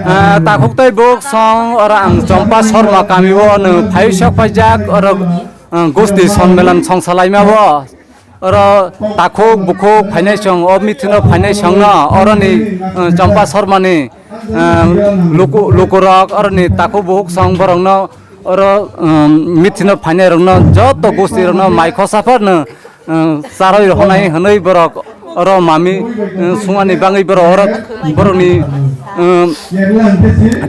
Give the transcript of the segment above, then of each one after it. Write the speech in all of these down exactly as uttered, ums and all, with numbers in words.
Ah, takhuk tei buk song oro ang Chompa Sharma kami o nwng phai sok paijak oro, ah, Gusti Sonmelan song salaima o oro takhuk bukhuk phainai song o meeting o phainai song no oro ni, ah, Chompa Sharma ni, ah, luku, lukurok oro ni takhuk bukhuk song borok no oro, um, meeting o phainai rok no joto Gusti rok no mai khosa phar no, um, charwi rw honai hwnwi borok oro mami, um, sungani bangwi borok oro borokni, um,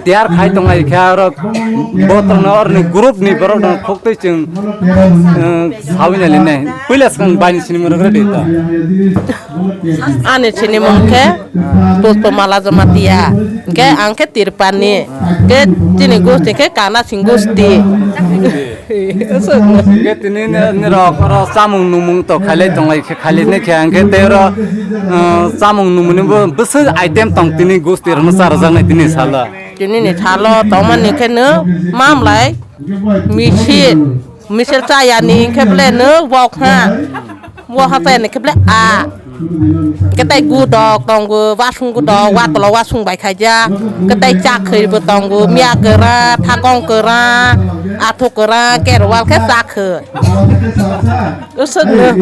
tiyar khai tonglai kha oro botrokno oroni group ni borokno phuktwi chwng, um, sawi nai linai puila swkang baini sinimung rok ready to. Ani sinimung khe Puspamala Jamatia, hwnkhe ang khe Tirpani, hwnkhe chini gusti khe Kana Singh gusti. Hwnkhe tini ni, nirok oro chamung nungmung to khailai tonglai khe, khailai nai khe, hwnkhe tei oro, uh, chamung nungmung ni bo bwswk item tong tini gusti rokno cha rwjaknai tini salo. Tini ni salo tongmani khe no mamlai misil, misil chayani hwnkhe ble no wok ha. Bo hatai ni kheble a. Ketai gudok tongo, wasung gudok, watolo wasung bai khaijak. Ketai chakhwi bo tongo, miya kwra, thakong kwra, athuk kwra, kerwal khe chakhwi. Usuk no.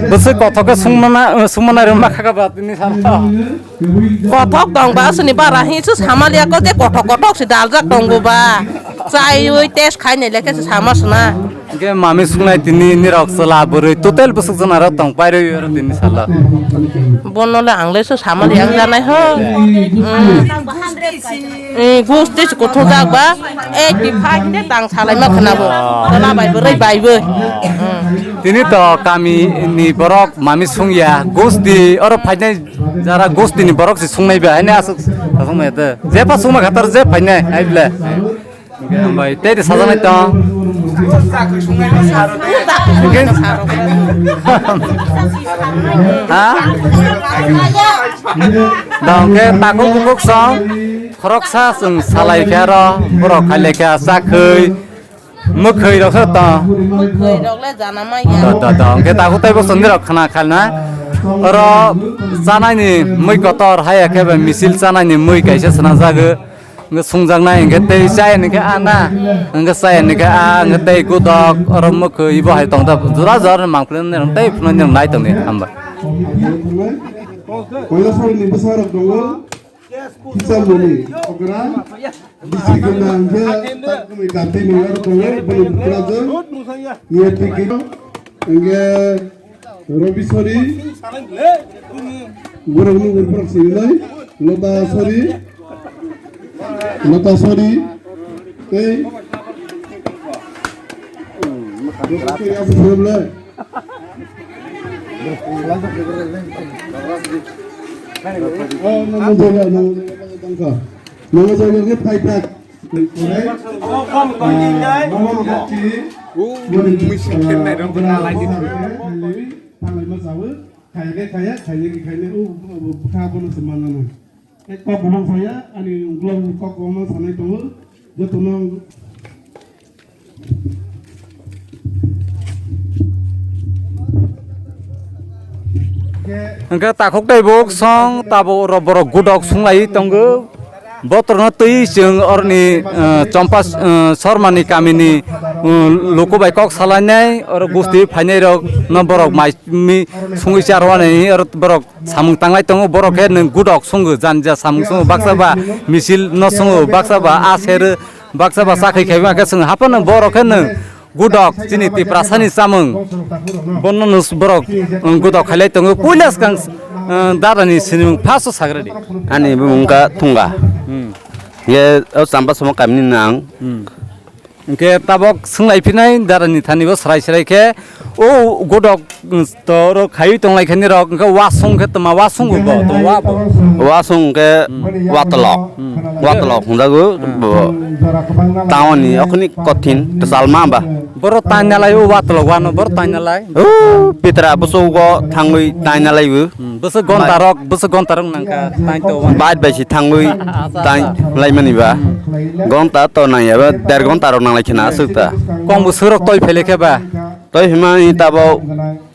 Bwswk kothok khe sungmana, sungmana rwma kha ba tini salo. Kothok tong ba, aswkni bara hinwi se sama liya ko, je kothok kothok se daljak tongo ba. Chaiwi test khai nai lekhe se sama sna. Hwnkhe mami sungnai tini nirok chwla bwrwi total bwswk jona rok tong pairwi oro tini salo. Bono le ang le se sama liya ang janai ho. Mm. Eh, gusti se kothok jak ba. Eh, ki phai hinde tang salai ma khna bo. Chwla bai bwrwi bai bo. Mm. Tini to kami ni borok mami sungya gusti oro phainai. Jara gostini borok se sungnai ba, haino aswk sasung mai de. Jepha sungma khatar je phainai, hai ble. Hambai, tei de sajaknai tong. Hwnkhe? Ha? Dong khe takhuk bukhuk song, khoroksa chwng salai khe aro, borok khailai khe chakhwi. Mwkhwi rok se to. Mwkhwi rok le jana ma ya. Da, da, da. Hwnkhe takhuk tei bo chwng nirok khna khalna. Oro chanai ni mui kotor haya khe ba misil chanai ni mui kaisa swnam jago. Hwnkhe sungjaknai hwnkhe tei chaya ni khe a na. Hwnkhe chaya ni khe a hwnkhe tei gudok oro mwkhwi bo hai tong da. Jora jora mangpli ni rok tei phunuk ni rok nai tong di. Hambai. Koila sari ni bwsa rok tongo. Kisa mani okra. Bisi gwnang khe tak kwnwi kati nung aro tongo, bini bwkrajwk. Niyati kino, hwnkhe Robi Sori, borokni umor borok sinilai, Lota Sori, Lota Sori, tei Lota Sori abo phunukle. Oh, nang jaga, nang jaga tangkha. Nang jaga khe phai thak. Mama kati. Mama kati. Mama kati. Kaya khe kaya, kaya khe kaya. O, o, bwkha bono se manana. Ek kok bono saya, ani uklok kok bono sanai tongo. Jotono ang Hwnkhe takhuk tei buk song tabuk oro borok gudok sunglaiwi tongo. Botorno twi chwng oroni, eh, Chompa, eh, Sharmani kamini, eh, luku bai kok salainai, oro gusti phainairokno borok mai mi sungwi charwanai, oro borok samung tanglai tongo, borok khe nwng gudok sungo, janja samung sungo, baksa ba misil no sungo, baksa ba a ser, baksa ba chakhwi khaiba khe chwng haphano borok khe nwng gudok chini Tiprasani chamung bono nus borok, um, gudok khailai tongo. Puila swkang, um, dada ni sinimung first o sagradi. Ani bumung kha Thunga. Hmm. Ye o Chamba Samo kamini nang. Hmm. Hwnkhe tabok swnglai phinai dada ni thani bo srai srai khe o gudok, um, to oro khaiwi tonglai khe nirok, hwnkhe wasung khe tma wasung bo, tma wa bo. Wasung khe Hmm. watolok. Hmm. Watolok hwnjago Hmm. bo. Taoni okhni kothin twchalma ba. Boro taina lai o watolok wano boro taina lai. O pitra bwswk go thangwi taina lai bo. Hmm. Bwswk gonta rok, bwswk gonta rok nangkha tain to wano. Bait bai si thangwi tain lai mani ba. Hmm. Gonta to nang ya ba, der gonta rok nang lai khna aswk ta. Kong bwswk rok toi phele khe ba. Toi hima ni tabo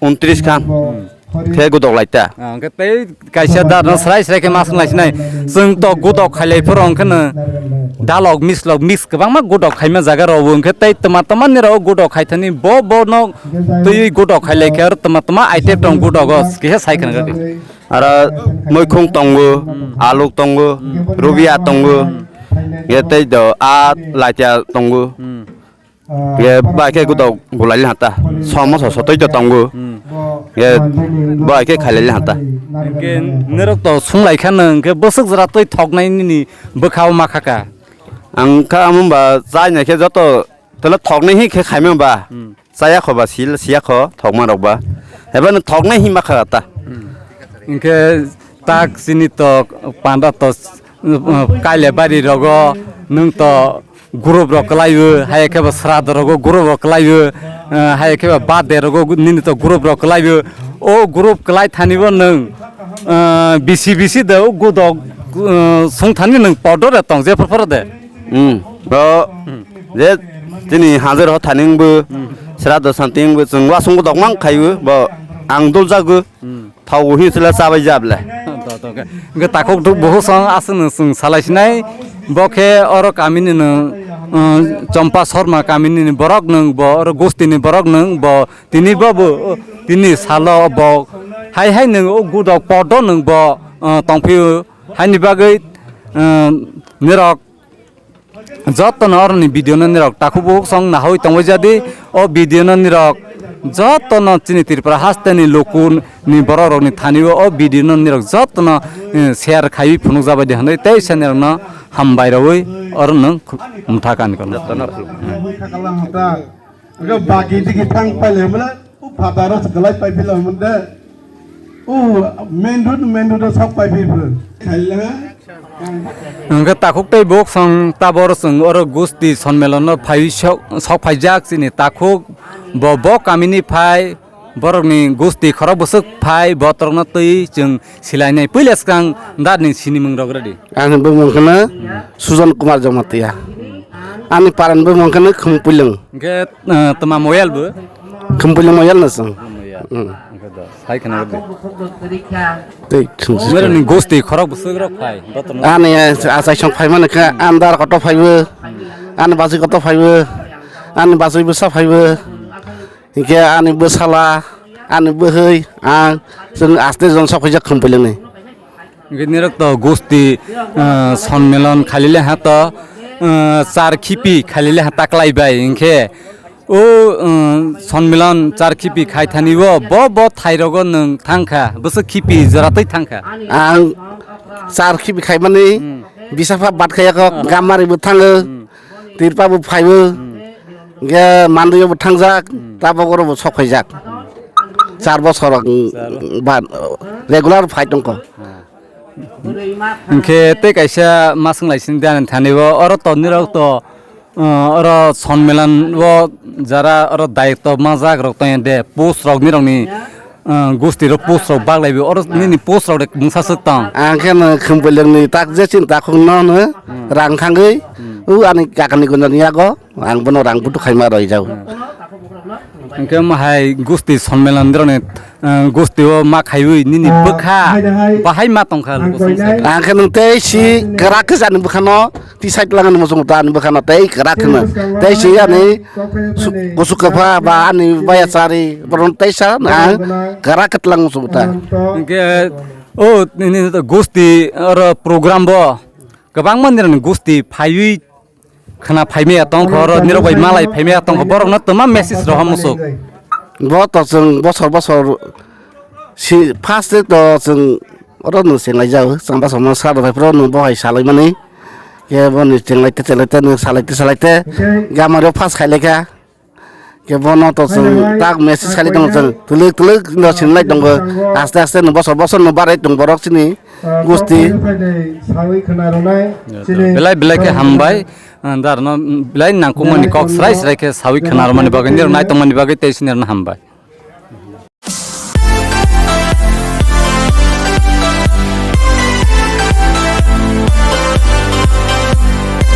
untris khan. Hmm. khe gudok lai ta. Ah, hwnkhe tei kaisa da no srai srai khe ma swng lai sinai. Chwng to gudok khailai phoro hwnkhe no dalok mislok mix kwbangma gudok khaima jaga rok bo hwnkhe tei tma tma ni rok gudok khaithani bo bo no twi gudok khailai khe aro tma tma item tong gudok o khe sai khna gadi. Aro muikhung tongo, aluk tongo, rubia tongo, ye tei do a laitia tongo. Hmm. Ye bai khe gudok gulai hata, somo so sotoi to tongo. Hmm. Ye bai khe khailai hata. Hwnkhe norok to sunglai kha nang khe bwswk jora twi thoknai nini bwkhao ma kha ka. Ang kha amo ba chai nai khe joto tele thoknai hi khe khaima ba. Hmm. Chaya kho ba sil siya kho thokma rok ba. Eba no thoknai hi ma kha ta. Hmm. Hwnkhe tak chini to panda to, uh, kaile bari rogo nwng to group rok kwlaiyo, hai khe ba srad rogo group rok kwlaiyo, uh, hai khe ba birthday rogo nini to group rok kwlaiyo. O group kwlai thani bo nwng, uh, bisi bisi de o gudok, uh, sung thani nwng podo de tong je phor phor de. Hmm. Bo je chini hajar ho thaning bo, hmm, srado santing bo chwng wasung bo dokmang khaio bo ang dol jago. Hmm. Thau hi chwla chabai jable. To, to, ke. Hwnkhe takhuk duk bukhuk song aswk nwng chwng salai sinai. Bo khe oro kamini nwng, um, Chompa Sharma kamini ni borok nwng bo oro gusti ni borok nwng bo tini bo bo tini salo bo hai hai nwng o gudok podo nwng bo, uh, tongphio. Haini bagwi, um, nirok jotono oroni video no nirok takhuk bukhuk song naharwi tongwi jadi. O video no nirok jotono chini Tripura hasteni luku ni borok rokni thani o, o video no nirok jotono, eh, share khaiwi phunuk jabai di hwnwi teisa nirokno hambai rwui oro nwng mutha kani kono. Jotono khulum. Hwnkhe bagi digi thang pailai mane, o phataro se kwlai pai philai mande. O main road, main road o sok pai phi phu. Khaila. Hwnkhe takhuk tei bukhuk song tabor chwng oro gusti sonmelon no phai sok, sok phaijak chini takhuk bo, bo kamini phai borokni gusti khorok bwswk phai botrokno twi chwng silainai. Puila swkang darni sinimung rok rwdi. Ani bumung kheno Sujan Kumar Jamatia. Ani paran bumung kheno Khumpuilung. Hwnkhe, eh, tma moyal bo? Khumpuilung moyal no chwng. Moyal. Hmm. Hwnkhe da, sai khna rwdi. Tei khumsi. Meroni gusti khorok bwswk rok phai, botorno. Ani, eh, achai song phai mani khe, ani dar koto phaibo, ani basi koto phaibo, ani basi bwsa phaibo. Hinkhe ani bwsala, ani bwhwi, ang, chwng aste jon sok khaijak Khumpuilungni. Hinkhe nirok to gusti, ah, sonmelon khalile ha to, ah, char khipi khalile ha taklai bai. Hinkhe o, ah, sonmelon char khipi khai thani bo, bo, bo thai rogo nwng thang kha, bwswk khipi jora twi thang kha. Ang char khipi khaimani, hmm, bisa pha bat khaya kok, hmm, gamari bo thango. Hmm. Tirpa bo phaibo, hwnkhe Mandwi bo thangjak, tabok oro bo sok phaijak. Char bosor, mm, ba, regular phai tongkho. Hwnkhe tei kaisa ma swng lai sini de ani thani bo, oro to nirok to, uh, oro sonmelan o jara oro dayok to majak rok tong de, post rok nirok ni, uh, gusti rok post rok bak lai bo, oro nini post rok de mungsa swk tong. Ang khe no Khumpuilung ni tak je chin takhuk no no rang thangwi, u ani kaka ni gunani yago. Ang bono rang butu khaima roi jao. Hwnkhe omo hai gusti sonmelan rokni, eh, gusti o ma khaiwi nini bwkha bahai ma tongkha luku songsa. Ang khe nwng tei si kwrak khe ani bwkhano tisai tlang ani muchung ta ani bwkhano tei kwrak kheno tei si ani su-, kusu kwpha ba ani baya chari boron tei sa ang kwrak khe tlang muchung ta. Hwnkhe o nini gusti oro program bo kwbangma nini gusti phaiwi khna phaimaya tongkho, oro nirok bai malai phaimaya tongkho, borokno twma message roha musuk. Bo to chwng bosor bosor si first day to chwng oro no chenglai jao, chwng bosor no sra rok phai phro no bo hai salai mani. Ke bo ni chenglai te chenglai te no salai te salai te gama rok first khai lai kha. Ke bono to chwng tak message khai lai tongo chwng, twlwk twlwk no sinlai tongo, aste aste no bosor bosor no barai tong borok chini gusti. Belai belai khe hambai, ah, dar no belai nangkukmani kok srai srai khe sawi khna rwmani bagwi, nirok nai tongmani bagwi tei sinirokno hambai.